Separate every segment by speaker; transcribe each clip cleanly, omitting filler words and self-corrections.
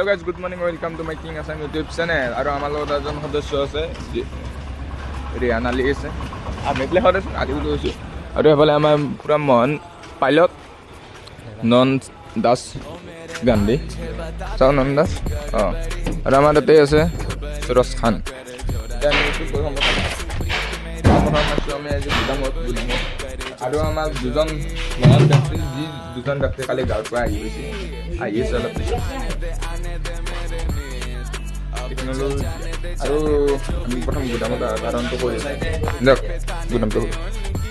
Speaker 1: Guys, good morning, welcome to my King Assam YouTube channel. আৰু আমাৰ লগত এজন সদস্য আছে, ৰিহান আলী আছে। আমি এইফালে সদস্য আলী বুলি কৈছোঁ। আৰু এইফালে আমাৰ পূৰা মহান পাইলট নন দাস গান্ধী, চাওঁ নন দাস। অঁ, আৰু আমাৰ তাতে আছে ফিৰোজ খান। এতিয়া আমি এইটো প্ৰথম প্ৰথম আছোঁ আমি আজি গুদামত। আৰু আমাৰ দুজন মহান ব্যক্তি, যি দুজন ব্যক্তি কালি গাঁৱৰ পৰা আহি গৈছে, আহি আছে অলপ পিছত। টেকন'লজি আৰু আমি প্ৰথম গুদামত অহাৰ কাৰণটো কৈ আছোঁ দিয়ক। গুদামটো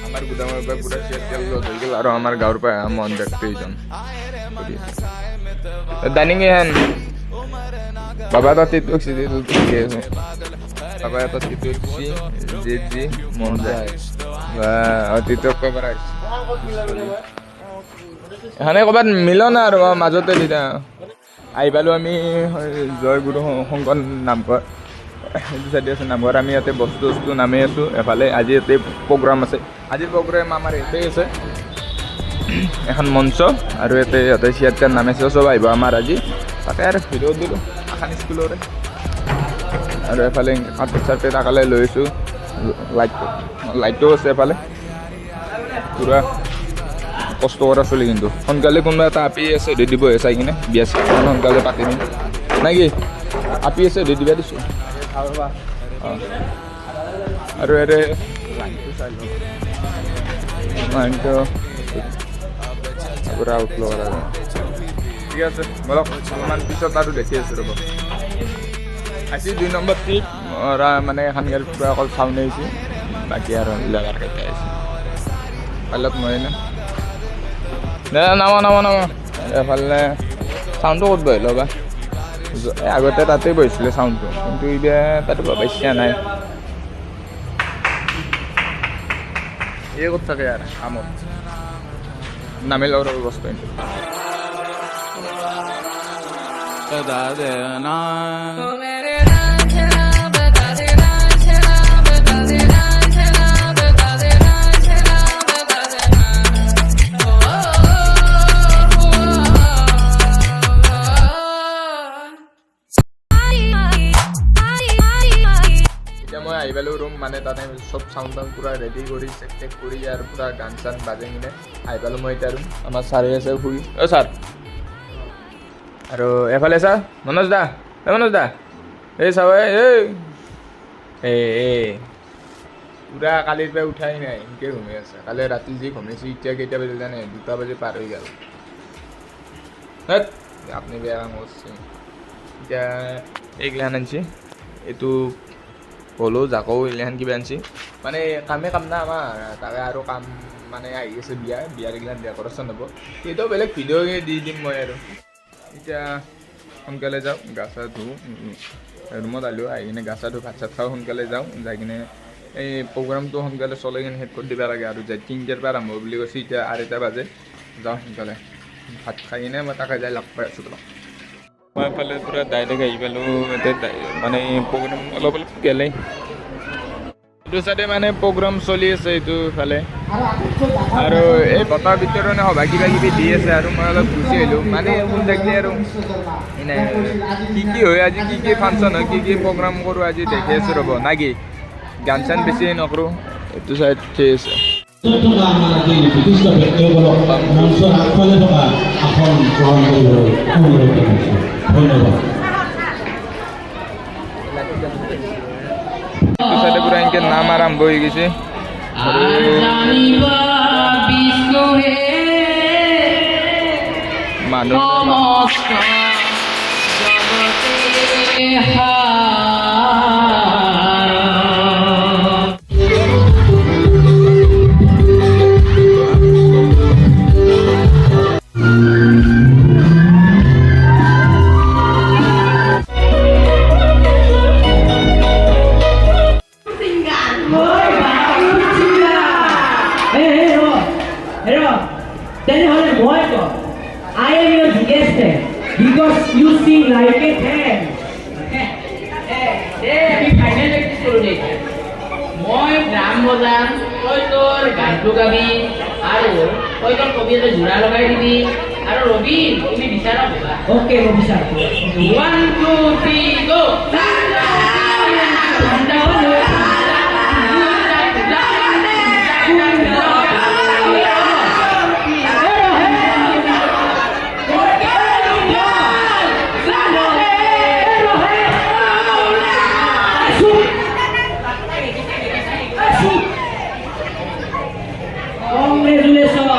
Speaker 1: আমাৰ গুদামৰ পৰা পূৰা চেল তেল লোড হৈ গ'ল। আৰু আমাৰ গাঁৱৰ পৰা অহা মহান ব্যক্তি এইজন কৰি আছে ডাইনিং এখন। বাবা এটা টিটো ঠিকে আছে। বাবা এটা টিটো উঠছি, যে যি মন যায় বা টিটো কবাৰ আহিছে। এখানে ক'ৰবাত মিলন আৰু মাজতে তেতিয়া আহি পালোঁ আমি। জয় গুৰু শংকৰ নামঘৰ, সেইটো চাইডে আছে নামঘৰ। আমি ইয়াতে বস্তু বস্তু নামি আছোঁ এফালে। আজি ইয়াতে প্ৰগ্ৰাম আছে। আজিৰ প্ৰগ্ৰাম আমাৰ ইয়াতে আছে এখন মঞ্চ আৰু ইয়াতে চিয়াৰ টিয়াৰ নামাইছে, চব আহিব আমাৰ আজি। তাকে আৰু ভিডিঅ' দিলোঁ এখন স্কুলৰে। আৰু এফালে কাৰ্পেট চাৰ্পেট আকালে লৈ আছোঁ, লাইট লাইটো আছে এফালে। পূৰা কষ্ট কৰা চলি, কিন্তু সোনকালে কোনোবা এটা আপি আছে দি দিব চাই কিনে বিয়া চিয়া সোনকালে পাতি দিম নাই কি। আপি আছে দি দিবা দিছোঁ। অঁ, আৰু ইয়াতে লাইনটো চাই লওঁ, লাইনটো পূৰা আউট লগা। ঠিক আছে, বলক, অলপমান পিছত আৰু দেখি আছোঁ, ৰ'ব। আজি 2 নম্বৰ ট্ৰিপ। মানে এখন গাড়ীত পূৰা অকল চাউণ্ড আহিছে, বাকী আৰু লেবাৰ কেইটা আহিছে। পাইলট মই নে দে, নামা নামা নামা। এফালে চাউণ্ডটো ক'ত বহিল বা? আগতে তাতে বহিছিলে চাউণ্ডটো, কিন্তু এতিয়া তাতে বহিব ইচ্ছা নাই। এই ক'ত থাকে আৰু কামত নামি লওঁ ৰ'ব বস্তু। এতিয়া মই আহি পালোঁ ৰুম, মানে তাতে চব চাউণ্ড টাউণ্ড পূৰা ৰেডি কৰি, চেক টেক কৰি আৰু পূৰা গান চান বাজাই কিনে আহি পালোঁ মই এতিয়া ৰুম। আমাৰ ছাৰে আছে শুই। অ' ছাৰ, আৰু এফালে ছাৰ মনোজ দা, এই মনোজ দা, এই চাব, এই এই এই পূৰা কালিৰ পৰা উঠাই নাই, এনেকৈ ঘুমাই আছে। কালি ৰাতি যি ঘুমাইছে, এতিয়া কেইটা বাজিল জানে? 2টা বাজি পাৰ হৈ গ'ল। হেত, আপুনি বেয়া কাম কৰিছে। এতিয়া এইগিলাখান আনিছে, এইটো ক'লো জাকৌ এইগিলাখান কিবা আনিছে। মানে কামে কাম না আমাৰ তাৰে আৰু কাম মানে আহি আছে বিয়া, বিয়াৰ এইগিলাখান ডেক'ৰেশ্যন হ'ব। সেইটো বেলেগ ভিডিঅ' দি দিম মই। আৰু এতিয়া সোনকালে যাওঁ, গা চা ধুওঁ। ৰুমত আহিলোঁ, আহি কিনে গা চা ধুওঁ, ভাত চাত খাওঁ, সোনকালে যাওঁ। যাই কিনে এই প্ৰগ্ৰামটো সোনকালে চলাই কিনে শেষ কৰি দিব লাগে। আৰু যাই 3টাৰ পৰা আৰম্ভ বুলি কৈছে, এতিয়া 2:30 বাজে। যাওঁ সোনকালে, ভাত খাই কিনে মই তাকে যাই লগ পাই আছোঁ তোমাক। মই এফালে পূৰা ডাইৰেক্ট আহি পালোঁ ইয়াতে, মানে প্ৰগ্ৰাম অলপ অলপ গেলে। এইটো চাইডে মানে প্ৰগ্ৰাম চলি আছে এইটো ফালে, আৰু এই বঁটা বিতৰণে সভা কিবা কিবি দি আছে। আৰু মই অলপ গুচি আহিলোঁ, মানে কোন থাকিলে আৰু এনে কি কি হয় আজি, কি কি ফাংচন হয়, কি কি প্ৰগ্ৰাম কৰোঁ আজি দেখি আছোঁ, ৰ'ব। না কি গান চান বেছি নকৰোঁ, এইটো চাইড ঠিক আছে।
Speaker 2: থকা আমাৰ আজি বিশিষ্ট ব্যক্তিসকলক মঞ্চৰ আগফালে থকা আসন গ্ৰহণ কৰিবলৈ অনুৰোধ জনাইছোঁ। ধন্যবাদ।
Speaker 1: এইটো চাইডে পূৰা এনেকৈ নাম আৰম্ভ হৈ গৈছে আৰু
Speaker 3: জানিবা বিষ্ণুহে
Speaker 1: মানুহ
Speaker 3: সমস্ত জগতে সাৰ।
Speaker 4: তেনেহ'লে মই কম, I am your biggest fan because you sing like a fan.
Speaker 3: দে, আমি ফাইনেল প্ৰেক্টিচ কৰোঁ দে। এতিয়া মই ড্ৰাম বজাম, তই তোৰ গানটো গাবি আৰু তই তোৰ কবিতাটো যোৰা লগাই দিবি। আৰু ৰবি, তুমি বিচাৰক হ'বা।
Speaker 4: অ'কে, মই বিচাৰোঁ।
Speaker 3: One, two, three, go!
Speaker 4: ঠাণ্ডা হ'লে। Congratulations.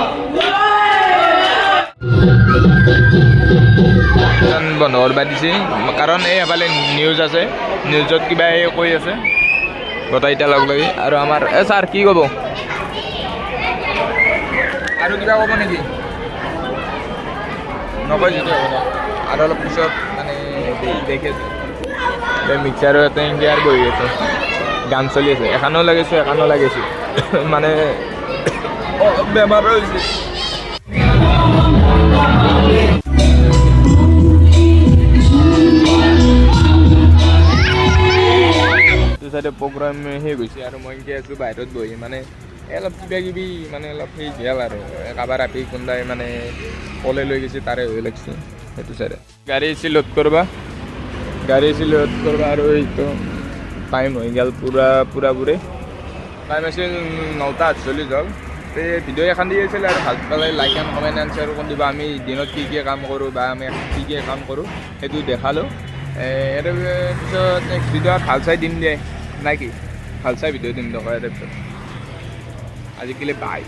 Speaker 1: বন্ধ কৰিব দিছে, কাৰণ এই এফালে নিউজ আছে, নিউজত কিবা এই কৈ আছে গোটেইকেইটা লগ লাগি। আৰু আমাৰ এ ছাৰ কি ক'ব আৰু কিবা ক'ব নেকি? নকয় যদি হ'ব দে। আৰু অলপ পিছত মানে দেখি আছোঁ, মিক্সাৰৰ ইয়াতে এনেকৈ আৰু বহি আছে, গান চলি আছে, এখানো লাগিছোঁ, এখানো লাগিছোঁ, মানে অলপ বেমাৰো হৈছে। এইটো চাইডে প্ৰগ্ৰাম শেষ হৈছে আৰু মই এনেকৈ আছোঁ বাহিৰত বহি। মানে এই অলপ কিবা কিবি, মানে অলপ সেই গেল আৰু কাৰোবাৰ আপি কোনোবাই মানে কলে লৈ গৈছে, তাৰে হৈ লাগছে। সেইটো চাইডে গাড়ী আহিছিল লোড কৰবা, গাড়ী আহিছিল লোড কৰবা। আৰু এইটো টাইম হৈ গ'ল পূৰা পূৰা পুৰি। টাইম আছিল 9টা 48 হ'ল। এই ভিডিঅ' এখন দি আছিল আৰু ভাল পালে like and comment and share কৰি দিবা। আমি দিনত কি কি কাম কৰোঁ বা আমি কি কি কাম কৰোঁ সেইটো দেখালোঁ। ইয়াৰ পিছত নেক্সট ভিডিঅ' ভাল চাই দিম দিয়ে নাই কি, ভাল চাই ভিডিঅ' দিম দক। ইয়াৰ পিছত আজিকালি বাই।